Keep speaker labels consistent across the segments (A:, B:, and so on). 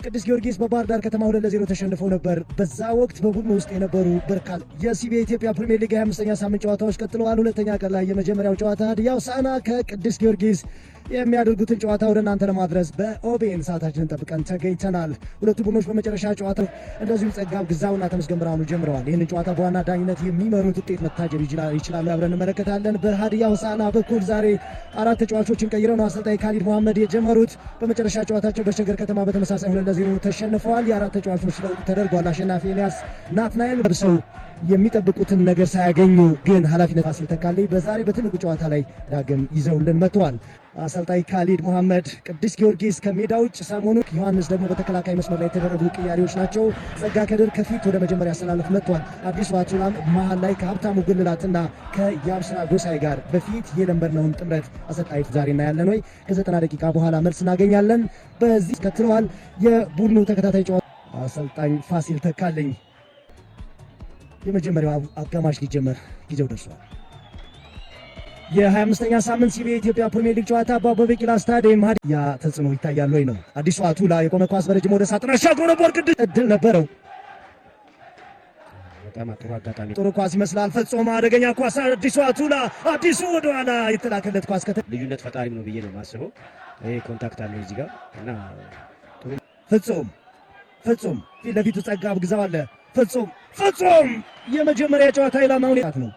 A: ቅዱስ ጊዮርጊስ በባህር ዳር ከተማ 2-0 ተሸንፈው ነበር። በዛ ወቅት በቡድኑ ውስጥ የነበሩ በርካታ የ CBE ኢትዮጵያ ፕሪሚየር ሊግ 25ኛ ሳምንት ጨዋታዎች ቀጥለዋል። ሁለተኛ ቀን ላይ የመጀመሪያው ጨዋታ ሀዲያ ሆሳዕና ከቅዱስ ጊዮርጊስ የሚያደርጉትን ጨዋታ ወደ እናንተ ለማድረስ በ OBN ሰዓታችንን ጠብቀን ተገኝተናል። ሁለቱ ቡድኖች በመጨረሻ ጨዋታ እንደዚሁም ጸጋብ ግዛውና ተመስገን ብርሃኑ ጀምረዋል። ይህንን ጨዋታ በዋና ዳኝነት የሚመሩት ውጤት መታጀብ ይችላሉ፣ አብረን እንመለከታለን። በሀዲያ ሆሳዕና በኩል ዛሬ አራት ተጫዋቾችን ቀይረው ነው አሰልጣኝ ካሊድ መሐመድ የጀመሩት። በመጨረሻ ጨዋታቸው በሸገር ከተማ በተመሳሳይ 2-0 ተሸንፈዋል። የአራት ተጫዋቾች ለውጥ ተደርጓል። አሸናፊ ኤልያስ፣ ናትናኤል ሰው የሚጠብቁትን ነገር ሳያገኙ ግን ኃላፊነት ፋሲል ተካልኝ በዛሬ በትልቁ ጨዋታ ላይ ዳግም ይዘውልን መጥተዋል። አሰልጣኝ ካሊድ መሐመድ ቅዱስ ጊዮርጊስ ከሜዳ ውጭ ሰሞኑ ዮሐንስ ደግሞ በተከላካይ መስመር ላይ የተደረጉ ቅያሬዎች ናቸው። ጸጋ ከድር ከፊት ወደ መጀመሪያ አሰላለፍ መጥቷል። አዲሱ አቱላም መሀል ላይ ከሀብታሙ ጉልላትና ከያብስራ ጎሳይ ጋር በፊት የለመድነውን ጥምረት አሰልጣኝ ዛሬ እናያለን ወይ? ከ90 ደቂቃ በኋላ መልስ እናገኛለን። በዚህ ከትለዋል የቡድኑ ተከታታይ ጨዋታ አሰልጣኝ ፋሲል ተካልኝ የመጀመሪያው አጋማሽ ሊጀመር ጊዜው ደርሷል። የ25ኛ ሳምንት CBE የኢትዮጵያ ፕሪሚየር ሊግ ጨዋታ በአበበ ቢቂላ ስታዲየም ያ ተጽዕኖ ይታያል ወይ ነው። አዲሱ አቱላ የቆመ ኳስ በረጅም ወደ ሳጥን አሻግሮ ነበር። ቅዱስ እድል ነበረው።
B: በጣም ጥሩ አጋጣሚ
A: ጥሩ ኳስ ይመስላል። ፈጽሞ አደገኛ ኳስ አዲሱ አቱላ፣ አዲሱ ወደኋላ የተላከለት ኳስ
B: ልዩነት ፈጣሪም ነው ብዬ ነው የማስበው። ይሄ contact አለው እዚህ ጋር እና ጥሩ
A: ፍጹም ፍጹም ፊት ለፊቱ ጸጋ ግዛው አለ። ፍጹም ፍጹም የመጀመሪያ ጨዋታ ኢላማውን ነው።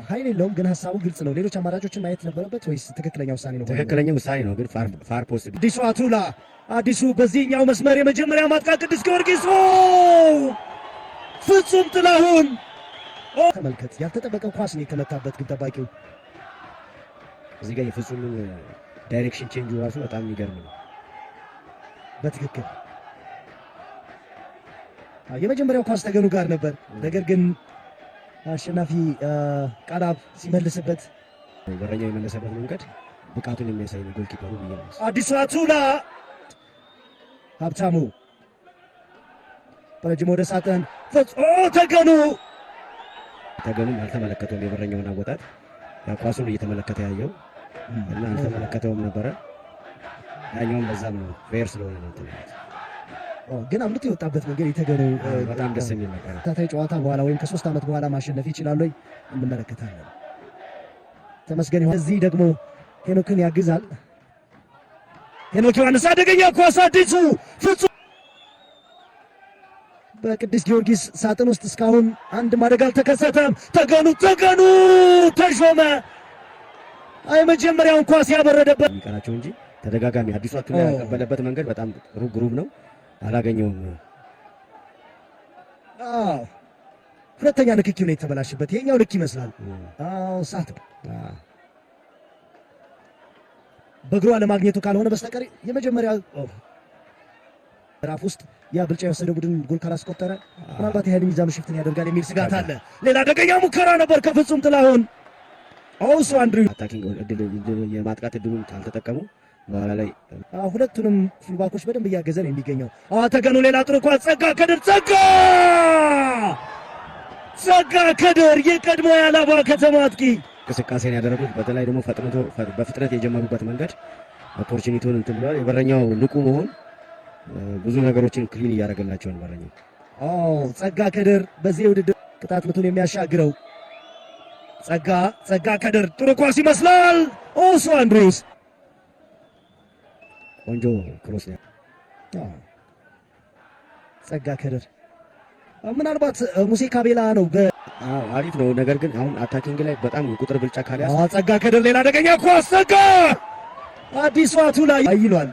A: ኃይል የለውም ግን ሀሳቡ ግልጽ ነው። ሌሎች አማራጮችን ማየት ነበረበት ወይስ ትክክለኛ ውሳኔ ነው?
B: ትክክለኛ ውሳኔ ነው፣ ግን far post
A: አዲሱ አቱላ፣ አዲሱ በዚህኛው መስመር የመጀመሪያ ማጥቃት ቅዱስ ጊዮርጊስ፣ ፍጹም ጥላሁን ተመልከት። ያልተጠበቀ ኳስ ነው የተመታበት ግብ ጠባቂው።
B: እዚህ ጋር የፍጹም direction change ኡ ራሱ በጣም የሚገርም ነው።
A: በትክክል የመጀመሪያው ኳስ ተገኑ ጋር ነበር። ነገር ግን አሸናፊ ቃላብ ሲመልስበት
B: በረኛው የመለሰበት መንገድ ብቃቱን የሚያሳይ ነው goalkeeper ኡ ብዬ ነው።
A: አዲሱ አቱላ፣ ሀብታሙ በረጅም ወደ ሳጥን ፍጹም ተገኑ
B: ተገኑም አልተመለከተውም የበረኛውን አወጣጥ፣ ኳሱን እየተመለከተ ያየው እና አልተመለከተውም ነበረ። ያኛውም በዛም ነው fair ስለሆነ ነው እንትን ያሉት።
A: ግን አምልጦ የወጣበት መንገድ የተገኑ
B: በጣም ደስ የሚል ነገር ነው።
A: ተከታታይ ጨዋታ በኋላ ወይም ከ3 ዓመት በኋላ ማሸነፍ ይችላል ወይ እንመለከታለን። ተመስገን እዚህ ደግሞ ሄኖክን ያግዛል። ሄኖክ ዮሐንስ አደገኛ ኳስ አዲሱ ፍጹም በቅዱስ ጊዮርጊስ ሳጥን ውስጥ እስካሁን አንድም አደጋ አልተከሰተም። ተገኑ ተገኑ ተሾመ የመጀመሪያውን ኳስ ያበረደበት
B: የሚቀራቸው እንጂ ተደጋጋሚ አዲሱ አቱላ ያቀበለበት መንገድ በጣም ጥሩ ግሩም ነው። አላገኘውም።
A: ሁለተኛ ንክኪው ነው የተበላሸበት። ይሄኛው ልክ ይመስላል። አዎ ሳት በእግሯ ለማግኘቱ ካልሆነ በስተቀር የመጀመሪያ ምዕራፍ ውስጥ ያ ብልጫ የወሰደ ቡድን ጎል ካላስቆጠረ ምናልባት የኃይል ሚዛኑ shift ን ያደርጋል የሚል ስጋት አለ። ሌላ አደገኛ ሙከራ ነበር ከፍጹም ጥላሁን ኦሱ አንድሪው
B: attacking የማጥቃት እድሉን ካልተጠቀሙ በኋላ ላይ
A: ሁለቱንም fullback ኦች በደንብ እያገዘ ነው የሚገኘው። ተገኑ ሌላ ጥሩ ኳስ ጸጋ ከድር፣ ጸጋ ጸጋ ከድር የቀድሞ የአላባ ከተማ አጥቂ
B: እንቅስቃሴን ያደረጉት በተለይ ደግሞ ፈጥነቶ በፍጥነት የጀመሩበት መንገድ opportunity ውን እንትን ብሏል። የበረኛው ንቁ መሆን ብዙ ነገሮችን clean እያደረገላቸው ነው በረኛው።
A: ጸጋ ከድር በዚህ ውድድር ቅጣት ምቱን የሚያሻግረው ጸጋ ጸጋ ከድር ጥሩ ኳስ ይመስላል። ኦሱ አንድሪውስ
B: ቆንጆ cross ነው።
A: ጸጋ ከድር ምናልባት ሙሴ ካቤላ ነው።
B: አሪፍ ነው። ነገር ግን አሁን attacking ላይ በጣም ቁጥር ብልጫ ካልያዝ
A: ጸጋ ከድር ሌላ አደገኛ ኳስ ጸጋ አዲሱ አቱላ አይሏል።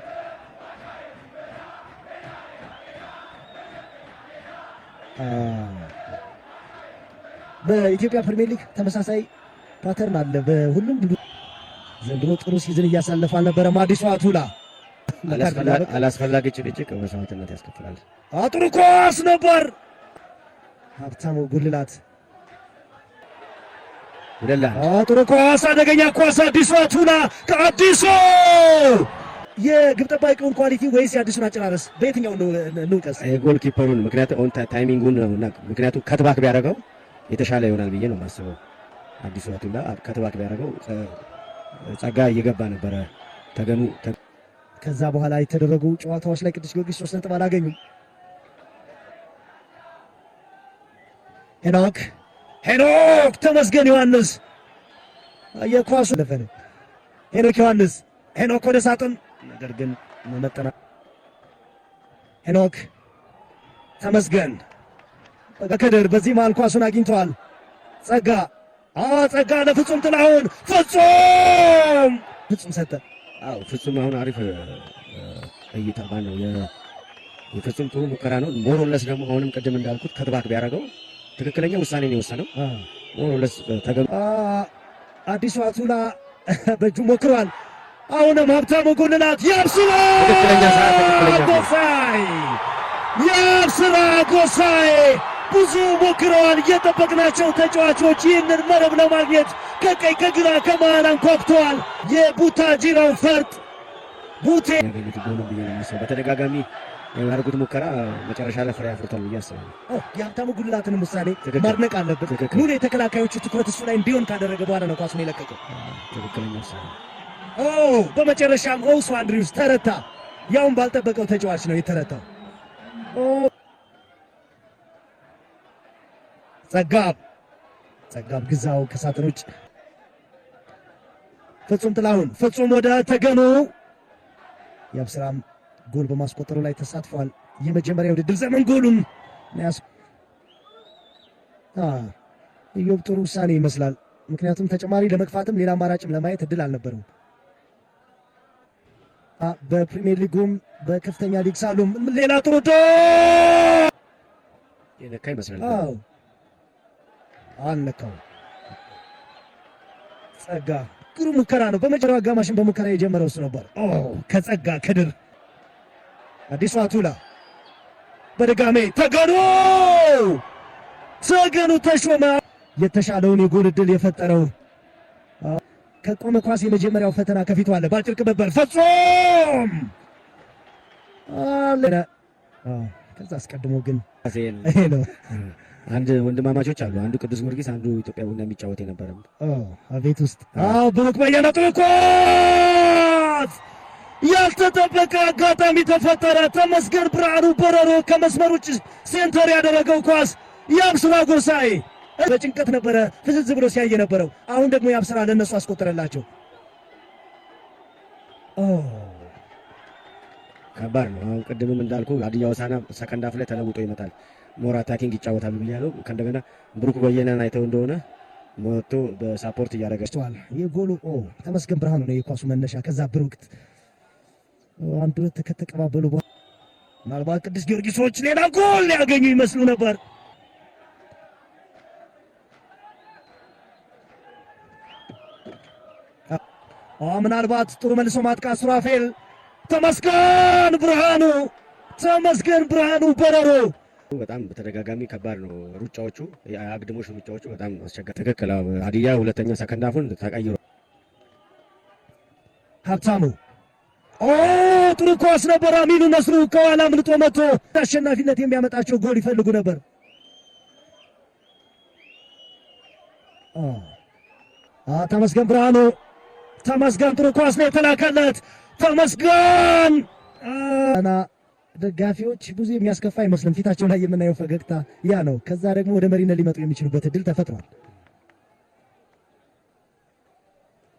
A: በኢትዮጵያ ፕሪሚየር ሊግ ተመሳሳይ pattern አለ። በሁሉም ዘንድሮ ጥሩ season እያሳለፈ አልነበረም። አዲሱ አቱላ
B: አላስፈላጊ ጭቅጭቅ መስዋዕትነት ያስከፍላል።
A: ጥሩ ኳስ ነበር። ሀብታሙ ጉልላት ጥሩ ኳስ፣ አደገኛ ኳስ አዲሱ አቱላ ከአዲሱ የግብ ጠባቂውን quality ወይስ የአዲሱን አጨራረስ በየትኛው እንውቀስ?
B: የ goalkeeper ኡን ምክንያቱም on timing ኡን ነው እና ምክንያቱም cut back ቢያደርገው የተሻለ ይሆናል ብዬ ነው የማስበው። አዲሱ አቱላ cut back ቢያደርገው ጸጋ እየገባ ነበረ። ተገኑ
A: ከዛ በኋላ የተደረጉ ጨዋታዎች ላይ ቅዱስ ጊዮርጊስ 3 ነጥብ አላገኙም። ሄኖክ፣ ሄኖክ ተመስገን ዮሐንስ የኳሱ ለፈነ ሄኖክ ዮሐንስ፣ ሄኖክ ወደ ሳጥን፣ ነገር ግን መመጠና ሄኖክ ተመስገን ከድር በዚህ መሃል ኳሱን አግኝተዋል። ጸጋ፣ ጸጋ ለፍጹም ጥላሁን፣ ፍጹም፣ ፍጹም ሰጠ።
B: አዎ፣ ፍጹም አሁን አሪፍ እይታ ነው። የፍጹም ጥሩ ሙከራ ነው። More or less ደግሞ አሁንም ቅድም እንዳልኩት cut back ቢያደርገው ትክክለኛ ውሳኔ ነው የወሰነው። More or less ተገ
A: አዲሱ አቱላ በእጁ ሞክሯል። አሁንም ሀብታሙ ጉልላት፣ የአብስራ
B: ትክክለኛ ሰዓት፣ ትክክለኛ
A: ጎሳዬ፣ የአብስራ ጎሳዬ ብዙ ሞክረዋል። የጠበቅናቸው ተጫዋቾች ይህንን መረብ ለማግኘት ከቀኝ፣ ከግራ፣ ከመሃል አንኳኩተዋል። የቡታጅራው ፈርጥ ቡቴ
B: ያገኙት ጎሉ ብዬ ነው የማስበው። በተደጋጋሚ ያደረጉት ሙከራ መጨረሻ ላይ ፍሬ አፍርቷል ብዬ አስባለሁ።
A: የሀብታሙ ጉልላትንም ውሳኔ ማድነቅ አለብን። ሙሉ የተከላካዮቹ ትኩረት እሱ ላይ እንዲሆን ካደረገ በኋላ ነው ኳሱን የለቀቀው።
B: ትክክለኛ ውሳኔ።
A: በመጨረሻም ኦውሱ አንድሪውስ ተረታ። ያውን ባልጠበቀው ተጫዋች ነው የተረታው። ጸጋብ፣ ጸጋብ ግዛው ከሳጥን ውጭ፣ ፍጹም ጥላሁን፣ ፍጹም ወደ ተገኑ። የአብስራም ጎል በማስቆጠሩ ላይ ተሳትፏል። የመጀመሪያ ውድድር ዘመን ጎሉን ኢዮብ ጥሩ ውሳኔ ይመስላል። ምክንያቱም ተጨማሪ ለመግፋትም ሌላ አማራጭም ለማየት እድል አልነበረውም። በፕሪሚየር ሊጉም በከፍተኛ ሊግ ሳሉም ሌላ ጥሩ
B: የነካ ይመስላል።
A: አልነካው። ጸጋ ግሩም ሙከራ ነው። በመጀመሪያው አጋማሽን በሙከራ የጀመረው እሱ ነበር። ከጸጋ ከድር፣ አዲሱ አቱላ፣ በድጋሜ ተገኑ፣ ተገኑ ተሾመ የተሻለውን የጎል ዕድል የፈጠረው ከቆመ ኳስ የመጀመሪያው ፈተና ከፊቱ አለ። በአጭር ቅብብል ፍጹም አለ። ከዛ አስቀድሞ ግን ይሄ ነው።
B: አንድ ወንድማማቾች አሉ። አንዱ ቅዱስ ጊዮርጊስ፣ አንዱ ኢትዮጵያ ቡና የሚጫወት የነበረ።
A: ቤት ውስጥ ብሩክ በየነ፣ ጥሩ ኳስ፣ ያልተጠበቀ አጋጣሚ ተፈጠረ። ተመስገን ብርሃኑ በረሮ ከመስመር ውጭ center ያደረገው ኳስ የአብስራ ጎሳዬ በጭንቀት ነበረ ፍዝዝ ብሎ ሲያይ የነበረው። አሁን ደግሞ የአብስራ ለእነሱ አስቆጠረላቸው።
B: ከባድ ነው። አሁን ቅድምም እንዳልኩ ሀዲያ ሆሳዕና second half ላይ ተለውጦ ይመጣል። More attacking ይጫወታሉ ብያለሁ። ከእንደገና ብሩክ በየነን አይተው እንደሆነ መጥቶ በ support እያደረገ
A: የጎሉ ተመስገን ብርሃኑ ነው የኳሱ መነሻ። ከዛ ብሩክት አንድ ሁለት ከተቀባበሉ በኋላ ምናልባት ቅዱስ ጊዮርጊሶች ሌላ ጎል ሊያገኙ ይመስሉ ነበር። ምናልባት ጥሩ መልሶ ማጥቃት ሱራፌል፣ ተመስገን ብርሃኑ፣ ተመስገን ብርሃኑ በረሮ
B: በጣም በተደጋጋሚ ከባድ ነው ሩጫዎቹ፣ የአግድሞሽ ሩጫዎቹ በጣም አስቸጋሪ። ትክክል። ሀዲያ ሁለተኛ second half ኡን ተቀይሮ
A: ሀብታሙ፣ ጥሩ ኳስ ነበር። አሚኑ ነስሩ ከኋላ አምልጦ መጥቶ አሸናፊነት የሚያመጣቸው ጎል ይፈልጉ ነበር። ተመስገን ብርሃኑ፣ ተመስገን ጥሩ ኳስ ነው የተላከለት። ተመስገን እና ደጋፊዎች ብዙ የሚያስከፋ አይመስልም። ፊታቸው ላይ የምናየው ፈገግታ ያ ነው። ከዛ ደግሞ ወደ መሪነት ሊመጡ የሚችሉበት እድል ተፈጥሯል።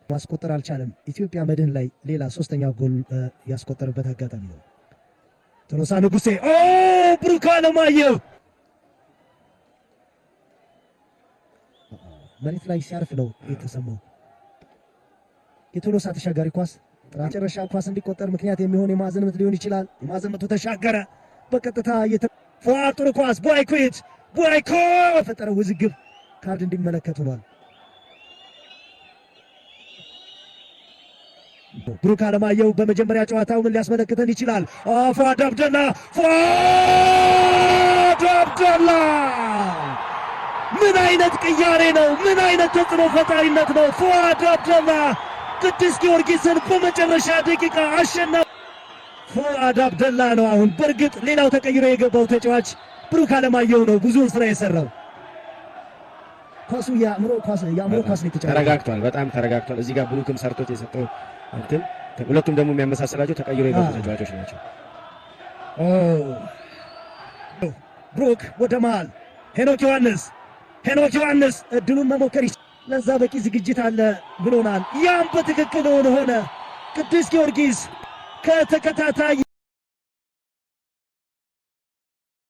A: ማስቆጠር አልቻለም። ኢትዮጵያ መድህን ላይ ሌላ ሶስተኛ ጎል ያስቆጠረበት አጋጣሚ ነው። ቶሎሳ ንጉሴ፣ ብሩክ አለማየሁ መሬት ላይ ሲያርፍ ነው የተሰማው። የቶሎሳ ተሻጋሪ ኳስ መጨረሻ ኳስ እንዲቆጠር ምክንያት የሚሆን የማዕዘን ምት ሊሆን ይችላል። የማዕዘን ምቱ ተሻገረ። በቀጥታ ፉአድ፣ ጥሩ ኳስ፣ ቦይኩት፣ ቦይኮ የፈጠረው ውዝግብ ካርድ እንዲመለከት ሆኗል። ብሩክ አለማየሁ በመጀመሪያ ጨዋታው ምን ሊያስመለክተን ይችላል? ፉአድ አብደላ፣ ፉአድ አብደላ፣ ምን አይነት ቅያሬ ነው? ምን አይነት ተጽዕኖ ፈጣሪነት ነው? ፉአድ አብደላ ቅዱስ ጊዮርጊስን በመጨረሻ ደቂቃ አሸናፊ ፉአድ አብደላ ነው። አሁን በእርግጥ ሌላው ተቀይሮ የገባው ተጫዋች ብሩክ አለማየሁ ነው ብዙውን ስራ የሰራው። ኳሱ የአእምሮ ኳስ፣ የአእምሮ ኳስ ነው የተጫወተው።
B: ተረጋግቷል፣ በጣም ተረጋግቷል። እዚህ ጋር ብሩክም ሰርቶት የሰጠው እንትን ሁለቱም ደግሞ የሚያመሳስላቸው ተቀይሮ የገቡ ተጫዋቾች ናቸው።
A: ብሩክ ወደ መሃል፣ ሄኖክ ዮሐንስ፣ ሄኖክ ዮሐንስ እድሉን መሞከር፣ ለዛ በቂ ዝግጅት አለ ብሎናል። ያም በትክክል ሆነ። ቅዱስ ጊዮርጊስ ከተከታታይ